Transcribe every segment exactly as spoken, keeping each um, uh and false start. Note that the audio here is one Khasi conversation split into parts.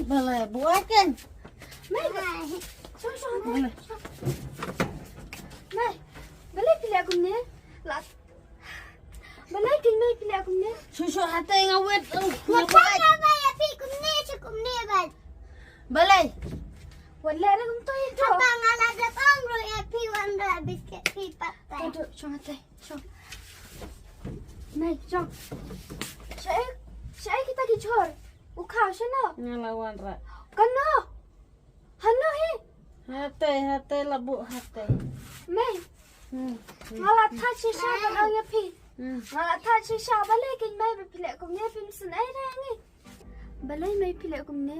Balei buaken? Mei, sho, sho, mei. Mei, balei phi leh kumne? La, balei ken mei phi leh kumne? Sho, sho, hate nga wet. Nga wet. Nga wet ïa phi kumne, sho kumne bad. Balei? Wat leh kumto ïa to. Haba nga la dep ong ruh ïa phi wanrah biscuit phi pat. To, to, sho hate. Sho. Mei, sho. Shaei, shaei kita ki jhur? U khaw shano? Nga la wanrah. Kano? Hano hi? Hate, hate la buh hate. Mei. Hmm. Nga la thad shisha ban ong ïa phi. Hmm. Nga la thad shisha balei ken mei ba phi leh kumne phim sngew ei re ngi. Balei mei phi leh kumne?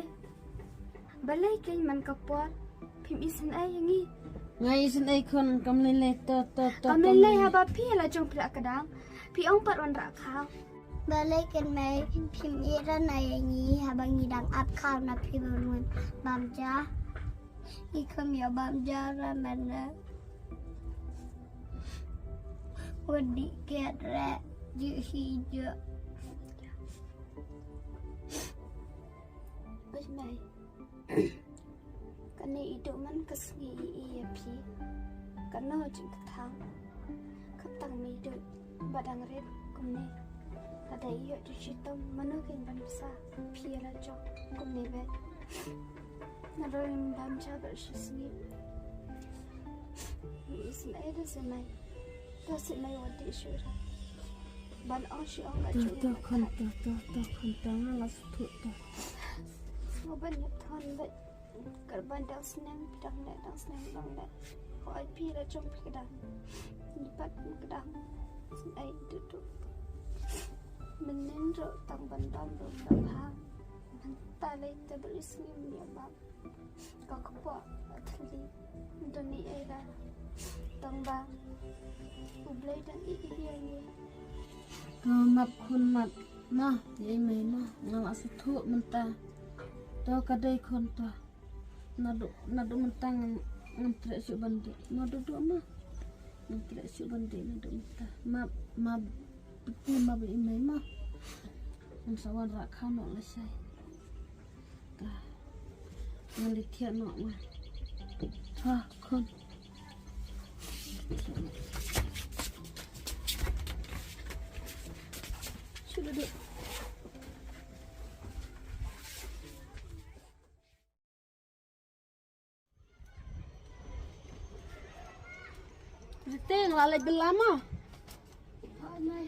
Balei kein man ka por phim isynei ïa ngi? Nga isynei khun, kam lei lei, to to to. Kam lei lei, haba phi la jong phi la kdang phi ong pat wanrah khaw. Balei kein mei phim ïeit ïa ngi haba ngi dang ap khaw na phi ban wan bam ja. Ngi kham ïa bam ja ra man na. Wat dih kiad re ju hi ju. Oi mei. Kane i duh man ka sngi i ïa phi. Kano jingkthang. Khamtam i duh ba dang rit kumne. Lada i ïoh ju shitom mano kein ban bsa phi ïa la jong kumne bad. Nga dang bam ja bad shi sngi. Isynei da isynei. To isynei wat dih shuh. Ban ong shi ong ka jong. To khun to to to khun to nga la sngewthuh to. Nga ban ïa thon bad. Kyrpad dang snem dang leh dang snem dang leh. Hooid phi la jong phi kdang. Ngi pat ngi kdang. Isynei duh duh. Mynnin ruh tang ban bam ruh dang hang. Mynta lei te bad isynei ïa bam. Ka kpoh ka thylli. Don i ei da. Tang ba U Blei don i ei ïa ngi. To map khun map. Ma, ïa i mei ma. Nga la sngewthuh mynta. To ka dei khun to. Naduh naduh mynta ngan ngan treh shuh ban dih. Naduh duh ma. Ngan treh shuh ban dih naduh mynta. Map map. Piti map ïa i mei ma. Ngan sa wanrah khaw noh lashai. Ka. Ngan leit thiah noh ma. Ha khun. Shu duduk. Rite nga la leit bylla ma. Oi mei.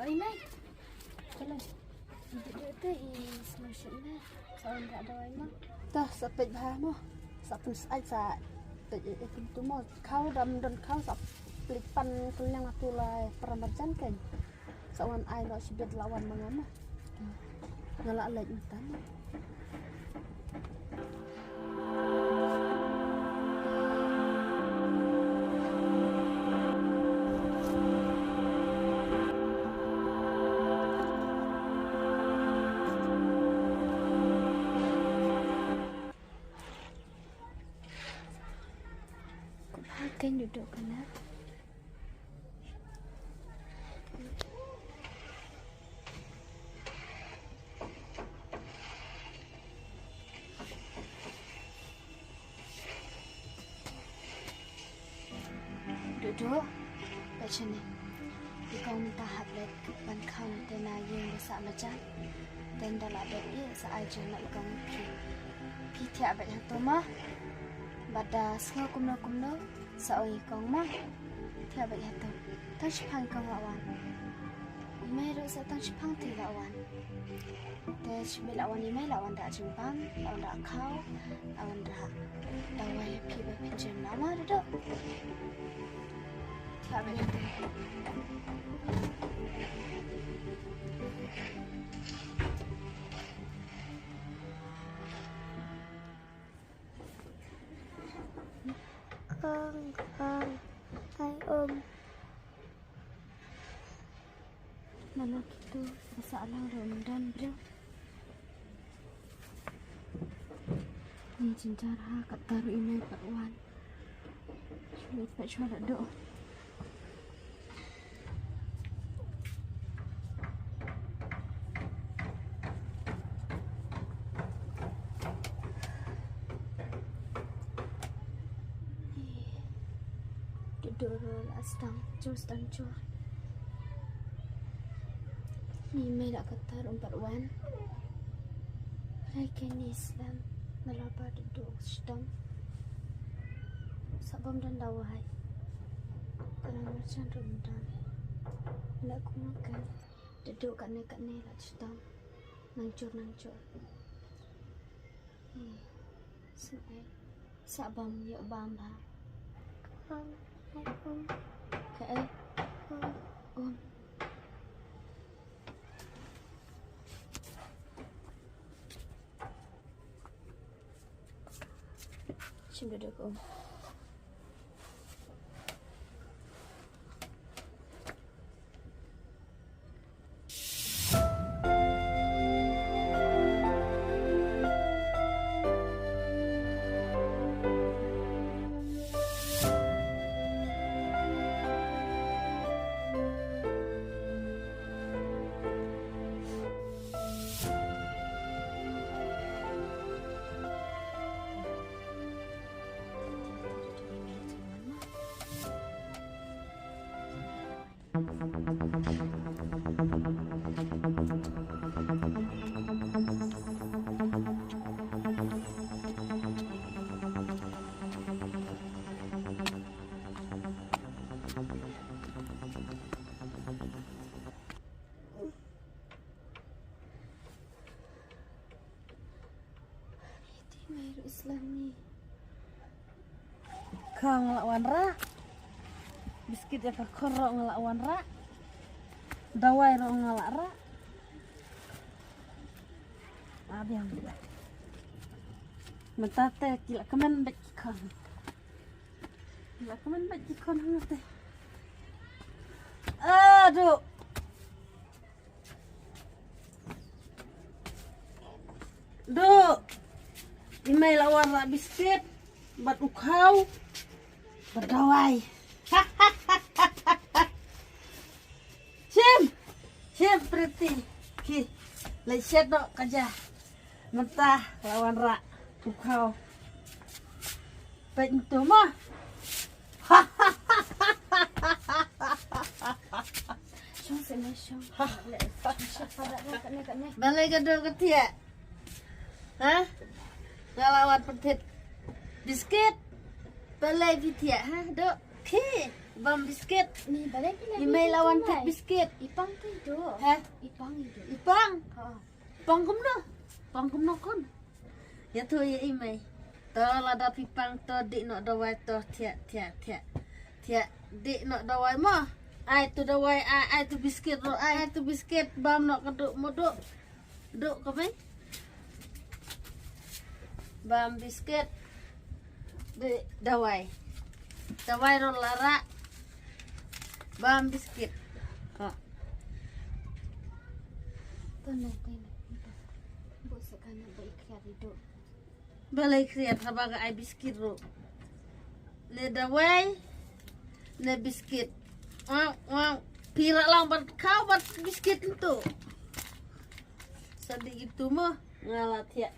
Oi mei. Kala. Rite i sngewsih mei. Sa wan ka dawai ma. Tah sa peit bha ma. Sa pyn sa sa peit i kumtu ma. Khaw dam don khaw sa peit pan kylliang atu lai paramarjan kan. Sa wan ai noh shibit la wan ma nga ma. Nga la leit mynta ma. Kumba kein duh duh kane. Duh duh. Peit shane. I kong mynta hap leit ban khaw na te na ïing ba sah marjan. Te ynda la dep ïeh sa ai jingmut i kong ïa phi. Phi thiah beit hato ma. Bad da sngew kumno kumno. Sa ong i kong ma. Thiah beit hato. Tang shiphang i kong la wan. I mei ruh sa tang shiphang te la wan. Te shibit la wan i mei la wan da jingbam, la wan da khaw, la wan da dawai phi ba phin jem la ma da do. Thiah beit hato. Kong, kong, ai um. Mano kito ba sah lang ruh ym don briew. Ni jynjar ha katta ruh i mei pat wan. Shu leit pat shuwa la duh. Jur la sdang, jur sdang jur. Ni mei la katar umpat wan. Rai keni slem. Mela ba duduk sdang. Sabam dan dawai. Dalam macam rum dan. Nak kumakan. Duduk kat ni kat ni la sdang. Nang jur nang jur. Ni. Sdang. Sa bam ïoh bam ha. Bam. Hai um. Ka eh. Um. Um. Shim duduk um. Ka nga la wanrah. Biskit ïa ka khor ruh nga la wanrah. Dawai ruh nga la rah. Abiang. Mynta te ki la kmen bad ki khon. Ki la kmen bad ki khon hangte. Aduh. Duh. I mei la wanrah biskit bad u khaw bad dawai. Shim. Shim Priti. Ki. Leit shet noh ka ja. Mynta la wanrah u khaw. Peit ntu mo. Shong sini shong. Balei ka duh ka thiah? Ha? Nga la wan pynthit biskit. Balei phi thiah ha? Duh. Phi bam biskit. Ni balei phi la. I mei la wan pynthit biskit. I pang te duh. Ha? I pang i duh. I pang. Ha. Pang kumno? Pang kumno khun? Ïathuh ïa i mei. To lada phi pang to dih noh dawai to thiah thiah thiah. Thiah dih noh dawai mo. Ai tu dawai ai, ai tu biskit ruh ai, ai tu biskit bam noh ka duh mo duh. Duh ka mei. Bam biskit. Dih dawai. Dawai ruh la rah. Bam biskit. Ha. Balei khriat haba ka ai biskit ruh. Ne dawai ne biskit. Wang wang pira lang bad kau bad biskit itu. Sadi itu mah ngalat ya.